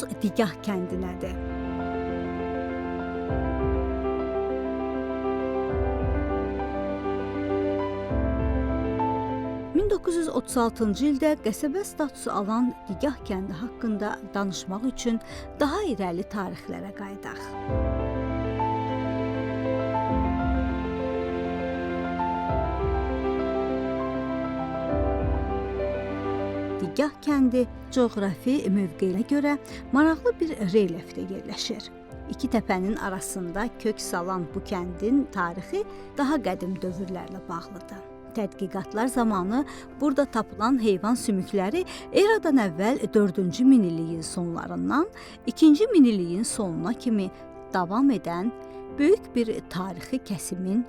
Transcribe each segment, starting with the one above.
Yolumuz Digah kəndinədir. ...1936-cı ildə qəsəbə statusu alan Digah kəndi haqqında danışmaq üçün daha irəli tarixlərə qayıdaq. Digah kəndi coğrafi mövqeyinə görə maraqlı bir relyefdə yerləşir. İki təpənin arasında kök salan bu kəndin tarixi daha qədim dövrlərlə bağlıdır. Tədqiqatlar zamanı burada tapılan heyvan sümükləri eradan əvvəl 4-cü minilliyin sonlarından 2-ci minilliyin sonuna kimi davam edən böyük bir tarixi kəsimin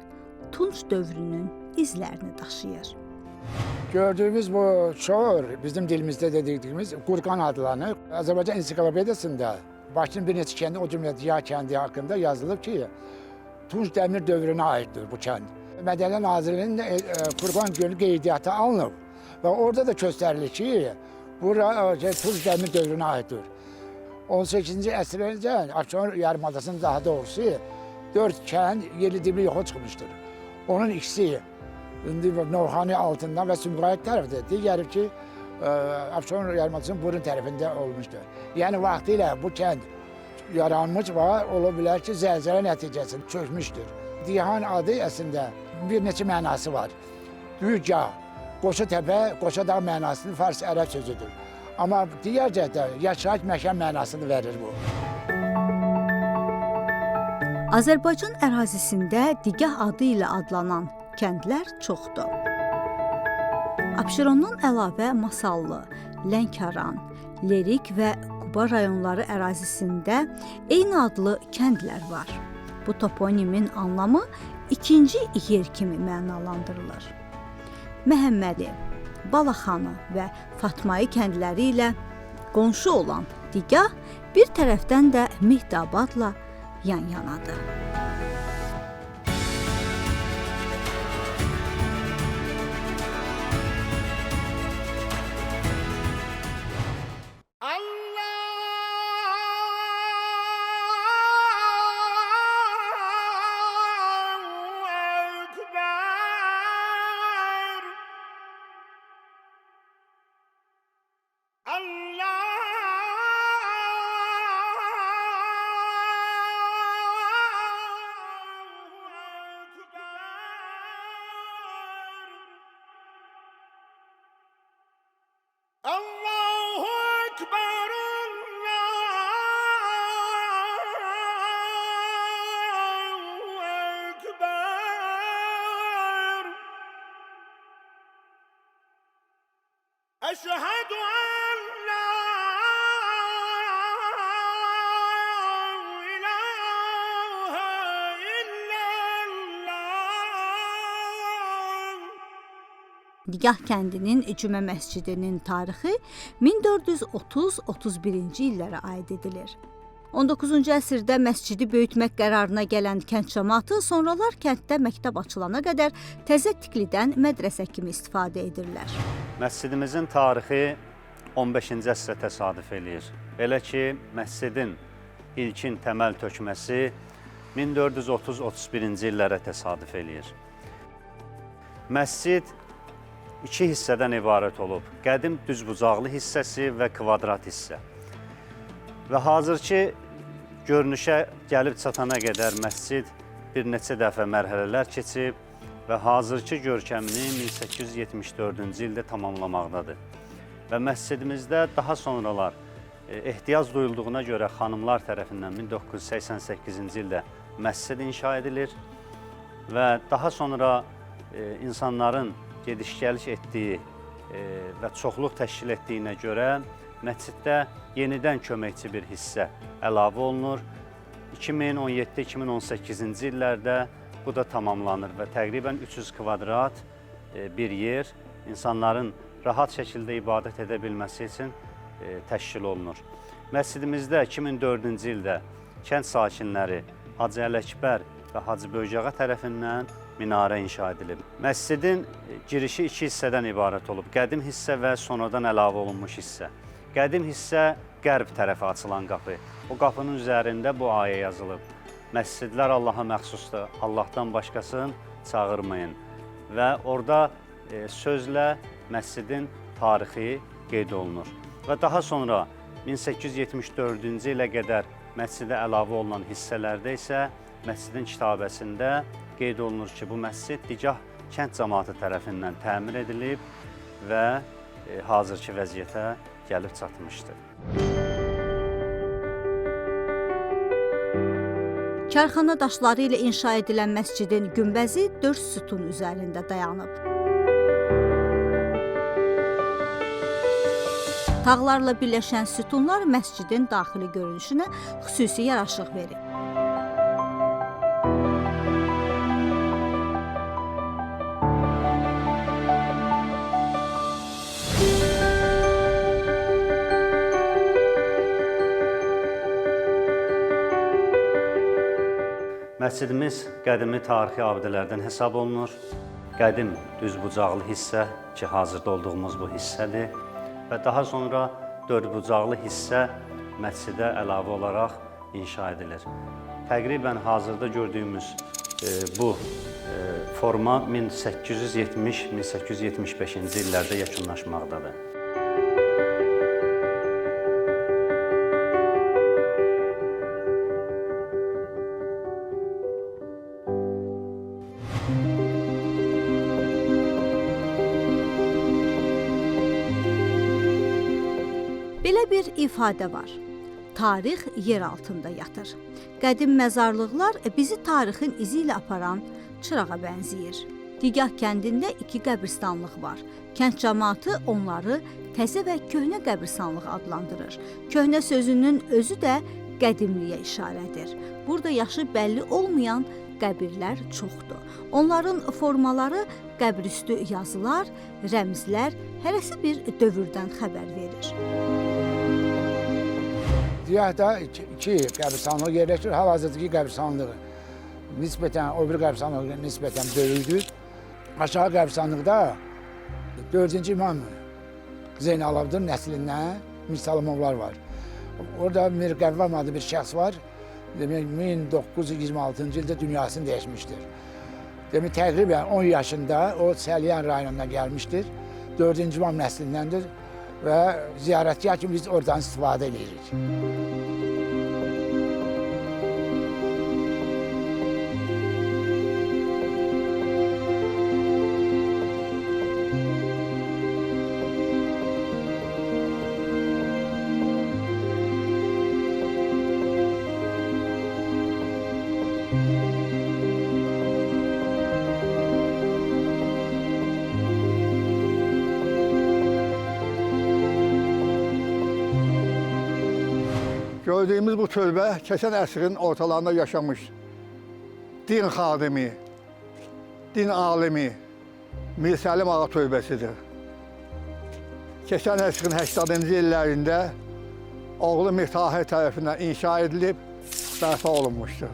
Tunc dövrünün izlərini daşıyır. Gördüyümüz bu çor, bizim dilimizdə dediyimiz Qurqan adlanır. Azərbaycan Ensiklopediyasında Bakının bir neçə kəndi, o cümlə Digah kəndi haqqında yazılıb ki, Tunc Dəmir dövrünə aiddir bu kənd. Mədəniyyət Nazirliyinin Qurqan Gölü qeydiyyatı alınıb və orada da göstərilir ki, bura Tunc Dəmir dövrünə aiddir. 18-ci əsrdə Abşeron yarımadasının daha doğrusu 4 kənd yerli dibli yoxa çıxmışdır. Onun ikisi indi Novxani altından və Sumqayıt tərəfdə, digəri ki, Abşeron yarımadasının burun tərəfində olmuşdur. Yəni vaxtilə bu kənd yaranmış və ola bilər ki, zəlzələ nəticəsində çökmüşdür. Digahın adı əslində bir neçə mənası var. Dügah, Qoşa təpə, Qoşa dağ mənasını fars ərəb sözüdür. Amma digər cəhətdə yaşayış məkan mənasını verir bu. Azərbaycan ərazisində Digah adı ilə adlanan kəndlər çoxdur. Abşerondan əlavə Masallı, Lənkəran, Lerik və Quba rayonları ərazisində eyni adlı kəndlər var. Bu toponimin anlamı ikinci yer kimi mənalandırılır. Məhəmmədi, Balaxanı və Fatmayı kəndləri ilə qonşu olan Digah bir tərəfdən də Mehdabadla yan-yanadır. Allahu Ekber, Allahu Ekber. Eşhedü en la ilahe illallah. Digah kəndinin Cümə məscidinin tarixi 1430-31-ci illərə aid edilir. 19-cu əsrdə məscidi böyütmək qərarına gələn kənd camaatı sonralar kənddə məktəb açılana qədər təzə tikilidən mədrəsə kimi istifadə edirlər. Məscidimizin tarixi 15-ci əsrə təsadüf eləyir. Belə ki, məscidin ilkin təməl tökməsi 1430-31-ci illərə təsadüf eləyir. Məscid iki hissədən ibarət olub. Qədim düzbucaqlı hissəsi və kvadrat hissə. Və hazırki görünüşə gəlib çatana qədər məscid bir neçə dəfə mərhələlər keçib və hazırki görkəmini 1874-cü ildə tamamlamaqdadır. Və məscidimizdə daha sonralar ehtiyac duyulduğuna görə xanımlar tərəfindən 1988-ci ildə məscid inşa edilir və daha sonra insanların gediş-gəliş etdiyi və çoxluq təşkil etdiyinə görə məsciddə yenidən köməkçi bir hissə əlavə olunur. 2017-2018-ci illərdə bu da tamamlanır və təqribən 300 kvadrat bir yer insanların rahat şəkildə ibadət edə bilməsi üçün təşkil olunur. Məscidimizdə 2004-cü ildə kənd sakinləri Hacı Ələkbər və Hacı Böyükağa tərəfindən minarə inşa edilib. Məscidin girişi iki hissədən ibarət olub. Qədim hissə və sonradan əlavə olunmuş hissə. Qədim hissə qərb tərəfə açılan qapı. O qapının üzərində bu ayə yazılıb. Məscidlər Allaha məxsusdur, Allahdan başqasını çağırmayın. Və orada sözlə məscidin tarixi qeyd olunur. Və daha sonra 1874-cü ilə qədər məscidə əlavə olunan hissələrdə isə məscidin kitabəsində qeyd olunur ki, bu məscid Digah kənd cəmaatı tərəfindən təmir edilib və hazırki vəziyyətə gəlib çatmışdır. Karxana daşları ilə inşa edilən məscidin günbəzi 4 sütun üzərində dayanıb. Tağlarla birləşən sütunlar məscidin daxili görünüşünə xüsusi yaraşıq verir. Məscidimiz qədimi tarixi abidələrdən hesab olunur. Qədim düzbucaqlı hissə ki, hazırda olduğumuz bu hissədir və daha sonra dördbucaqlı hissə məscidə əlavə olaraq inşa edilir. Təqribən hazırda gördüyümüz bu forma 1870-1875-ci illərdə yekunlaşmaqdadır. Belə bir ifadə var. Tarix yer altında yatır. Qədim məzarlıqlar bizi tarixin izi ilə aparan çırağa bənzəyir. Digah kəndində 2 qəbristanlıq var. Kənd cəmaatı onları təzə və köhnə qəbristanlıq adlandırır. Köhnə sözünün özü də qədimliyə işarədir. Burada yaşı bəlli olmayan qəbirlər çoxdur. Onların formaları, qəbrüstü yazılar, rəmzlər hərəsi bir dövrdən xəbər verir. Digahda iki qəbristanlıq yerləşir. Hal-hazırdakı qəbristanlıq nisbətən, o bir qəbristanlıq nisbətən böyükdür. Aşağı qəbristanlıqda 4-cü İmam Zeynalabdin nəslindən Mirsalamovlar var. Orada Mir Qəvvam adlı bir şəxs var. Demək, 1926-cı ildə dünyasını dəyişmişdir. Demək, təqribən 10 yaşında o Səlyan rayonuna gəlmişdir. 4-cü İmam nəslindəndir və ziyarətgah kimi biz oradan istifadə edirik. Gördüyümüz bu türbə keçən əsrin ortalarında yaşamış din xadimi, din alimi Mirsəlim Ağa türbəsidir. Keçən əsrin 80-ci illərində oğlu Mir Tahir tərəfindən inşa edilib, bərpa olunmuşdur.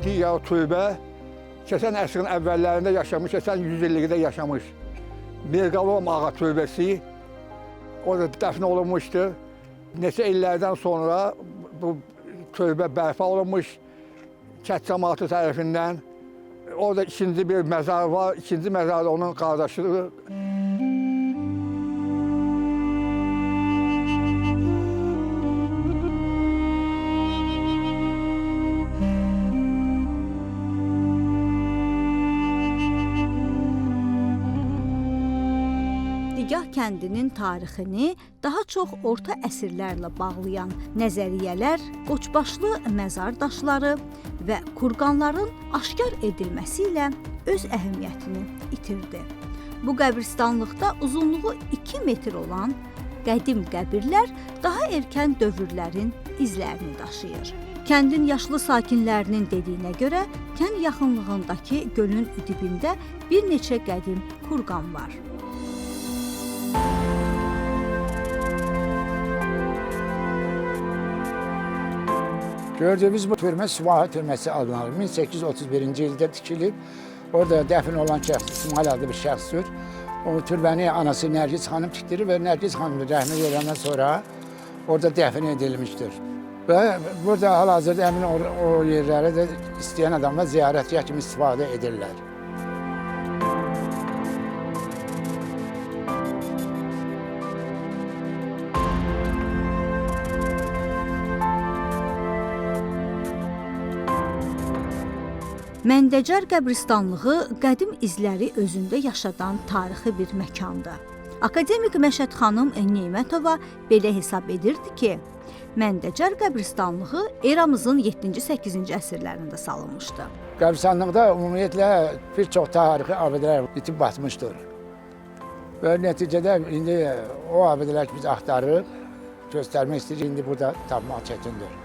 Digər türbə keçən əsrin əvvəllərində yaşamış, keçən 100 illikdə yaşamış Mirqavam Ağa türbəsi orada dəfn olunmuşdur. Neçə illərdən sonra bu türbə bərpa olunmuş kənd cəmaatı tərəfindən. Orada ikinci bir məzar var, ikinci məzar da onun qardaşıdır. Digah kəndinin tarixini daha çox orta əsrlərlə bağlayan nəzəriyyələr, qoçbaşlı məzar daşları və kurqanların aşkar edilməsi ilə öz əhəmiyyətini itirdi. Bu qəbristanlıqda uzunluğu 2 metr olan qədim qəbirlər daha erkən dövrlərin izlərini daşıyır. Kəndin yaşlı sakinlərinin dediyinə görə, kənd yaxınlığındakı gölün dibində bir neçə qədim kurqan var. Gördüyümüz bu türmə Süvahi türməsi adlanır. 1831-ci ildə tikilib. Orada dəfn olan şəxs İsmail adlı bir şəxsdir. O türbəni anası Nərgiz xanım tikdirir və Nərgiz xanım rəhmət edəndən sonra orada dəfn edilmişdir. Və burada hal-hazırda həmin o yerlərə də istəyən adamlar ziyarətgah kimi istifadə edirlər. Məndəcar qəbristanlığı qədim izləri özündə yaşadan tarixi bir məkandır. Akademik Məşəd xanım Nemətova belə hesab edirdi ki, Məndəcar qəbristanlığı eramızın 7-ci, 8-ci əsrlərində salınmışdı. Qəbristanlıqda ümumiyyətlə bir çox tarixi abidələr itib batmışdır. Və nəticədə indi o abidələr ki, biz axtarırıq, göstərmək istəyirik, indi burada tapmaq çətindir.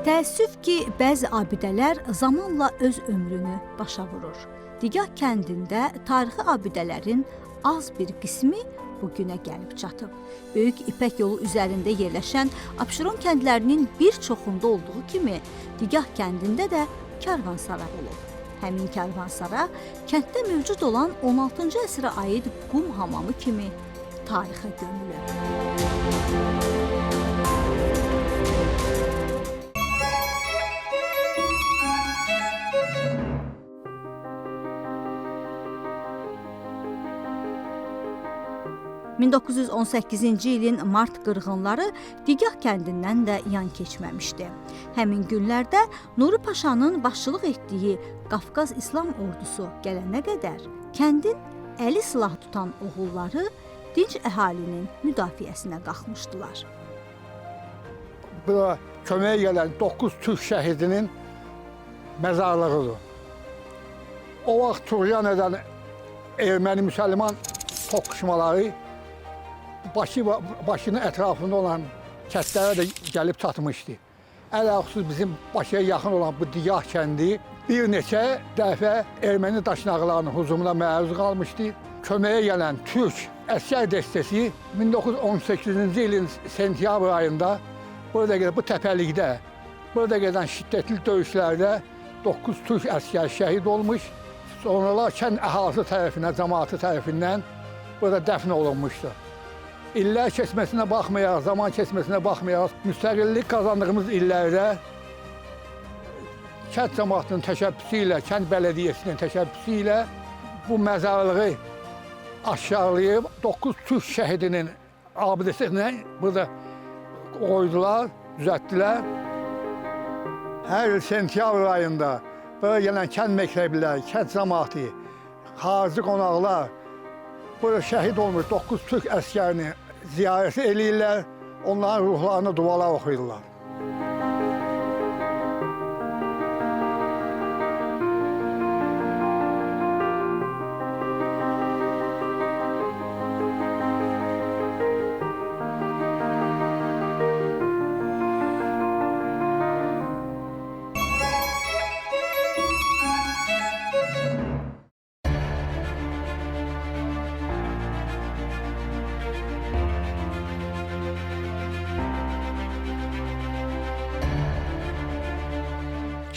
Təəssüf ki, bəzi abidələr zamanla öz ömrünü başa vurur. Digah kəndində tarixi abidələrin az bir qismi bu günə gəlib çatıb. Böyük İpək yolu üzərində yerləşən Abşeron kəndlərinin bir çoxunda olduğu kimi Digah kəndində də karvansara olub. Həmin karvansara kənddə mövcud olan 16-cı əsrə aid qum hamamı kimi tarixə gömülüb. ...1918-ci ilin mart qırğınları Digah kəndindən də yan keçməmişdi. Həmin günlərdə Nuri Paşanın başçılıq etdiyi Qafqaz İslam ordusu gələnə qədər kəndin əli silah tutan oğulları dinc əhalinin müdafiəsinə qalxmışdılar. Bura köməyə gələn 9 türk şəhidinin məzarlığıdır. O vaxt tuğyan edən erməni müsəlman toqquşmaları Bakının ətrafında olan kəndlərə də gəlib çatmışdı. Ələxüsus bizim Bakıya yaxın olan bu Digah kəndi bir neçə dəfə erməni daşnaqlarının hücumuna məruz qalmışdı. Köməyə gələn türk əsgər dəstəsi 1918-ci ilin sentyabr ayında burada, bu təpəlikdə, burada gedən şiddətli döyüşlərdə 9 türk əsgər şəhid olmuş. Sonralar kənd əhalisi tərəfindən, cəmaatı tərəfindən burada dəfn olunmuşdu. İllər keçməsinə baxmayaraq, zaman keçməsinə baxmayaraq, müstəqillik qazandığımız illərdə kənd cəmaatının təşəbbüsü ilə, kənd bələdiyyəsinin təşəbbüsü ilə bu məzarlığı aşkarlayıb 9 türk şəhidinin abidəsini burada qoydular, düzəltdilər. Hər il sentyabr ayında bura gələn kənd məktəblilər, kənd cəmaatı, xarici qonaqlar burada şəhid olmuş 9 türk əsgərini ziyarət eləyirlər, onların ruhlarına dualar oxuyurlar.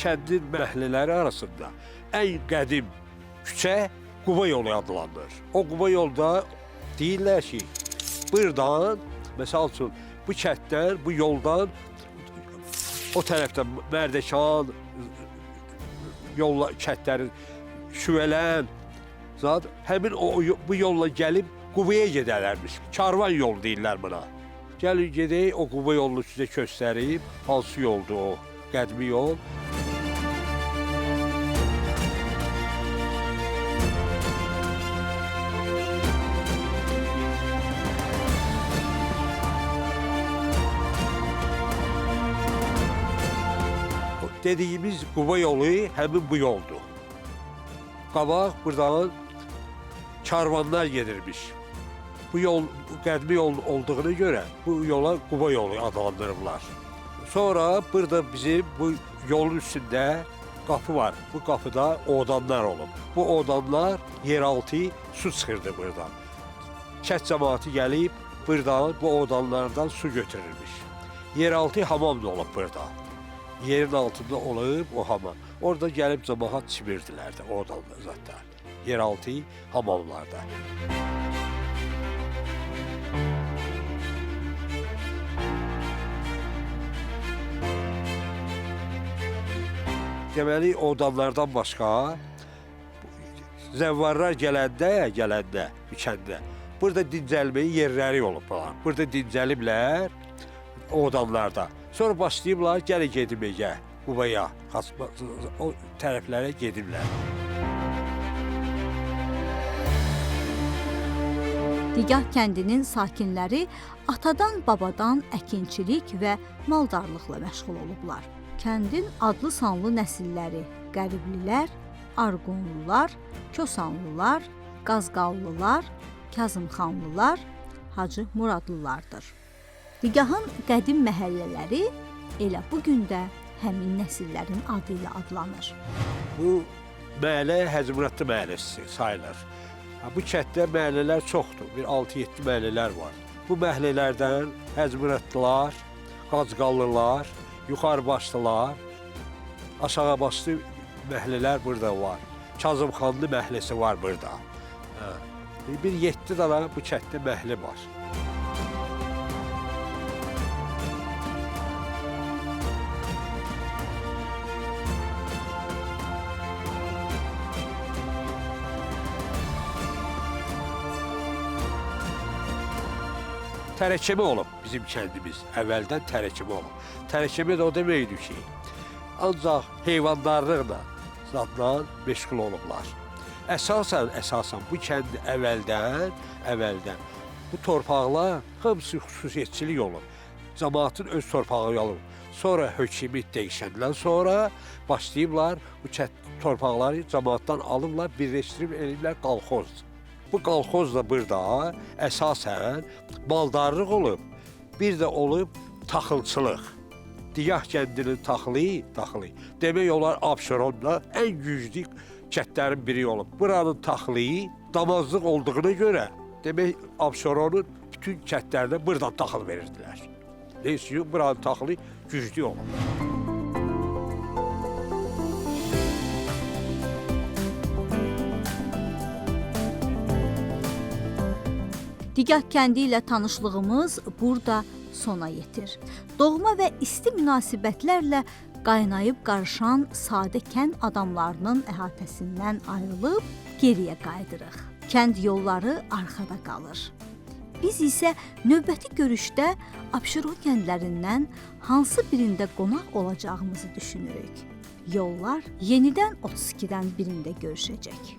Kəndin məhəllələri arasında ən qədim küçə Quba yolu adlanır. O Quba yolda deyirlər ki, buradan, məsəl üçün, bu kənddən, bu yoldan o tərəfdən Mərdəkan, yolla, kəndlərin Şüvələn, zat, həmin bu yolla gəlib Qubaya gedərlərmiş. Karvan yolu deyirlər buna. Gəlin gedək, o Quba yolunu sizə göstərib, hansı yoldur o, qədimi yol. Dediyimiz Quba yolu həmin bu yoldur. Qabaq buradan karvanlar gedirmiş. Bu yol qədimi yol olduğuna görə bu yola Quba yolu adlandırıblar. Sonra burada bizim bu yolun üstündə qapı var. Bu qapıda odanlar olub. Bu odanlar yeraltı su çıxırdı buradan. Kənd cəmaəti gəlib buradan bu odanlardan su götürürmüş. Yeraltı hamam da olub burada. Yerin altında olub o hamam. Orada gəlib cəmaət çimirdilər də odanlar zətlər. Yeraltı hamamlarda. Deməli, odanlardan başqa zəvvarlar gələndə kəndə, burada dincəlməyi yerləri olub bunlar. Burada dincəliblər odanlarda. Sonra başlayıblar, gələ gedməyə, Qubaya, o tərəflərə gediblər. Digah kəndinin sakinləri atadan babadan əkinçilik və maldarlıqla məşğul olublar. Kəndin adlı sanlı nəsilləri Qəriblilər, Arqonlular, Kosanlılar, Qazqallılar, Kazımxanlılar, Hacı Muradlılardır. Digahın qədim məhəllələri elə bu gün də həmin nəsillərin adı ilə adlanır. Bu məhəllə Hacı Muradlı məhəlləsi sayılır. Bu kənddə məhəllələr çoxdur. Bir 6-7 məhəllələr var. Bu məhəllələrdən Hacı Muradlılar, Qazqallılar, Yuxarıbaşlılar, Aşağıbaşlı məhəllələr burada var. Kazımxanlı məhəlləsi var burada. Bir 7 dana bu kənddə məhəllə var. Tərəkəmə olub bizim kəndimiz. Əvvəldən tərəkəmə olub. Tərəkəmə də o deməkdir ki, ancaq heyvandarlıqla zadla məşğul olublar. Əsasən bu kənd əvvəldən bu torpaqlar hamısı xüsusiyyətçilik olub. Cəmaatın öz torpağı olub. Sonra hökümiyyət dəyişəndən sonra başlayıblar bu torpaqları cəmaatdan alıblar, birləşdirib eləyiblər qalxoz. Bu qalxoz da burada əsasən maldarlıq olub, bir də olub taxılçılıq. Digah kəndinin taxılı. Demək olar Abşeronda ən güclü kəndlərin biri olub. Buranın taxılı damazlıq olduğuna görə demək Abşeronun bütün kəndlərinə buradan taxıl verirdilər. Neyse, buranın taxılı güclü olub. Digah kəndi ilə tanışlığımız burada sona yetir. Doğma və isti münasibətlərlə qaynayıb qarışan sadə kənd adamlarının əhatəsindən ayrılıb geriyə qayıdırıq. Kənd yolları arxada qalır. Biz isə növbəti görüşdə Abşeron kəndlərindən hansı birində qonaq olacağımızı düşünürük. Yollar yenidən 32-dən birində görüşəcək.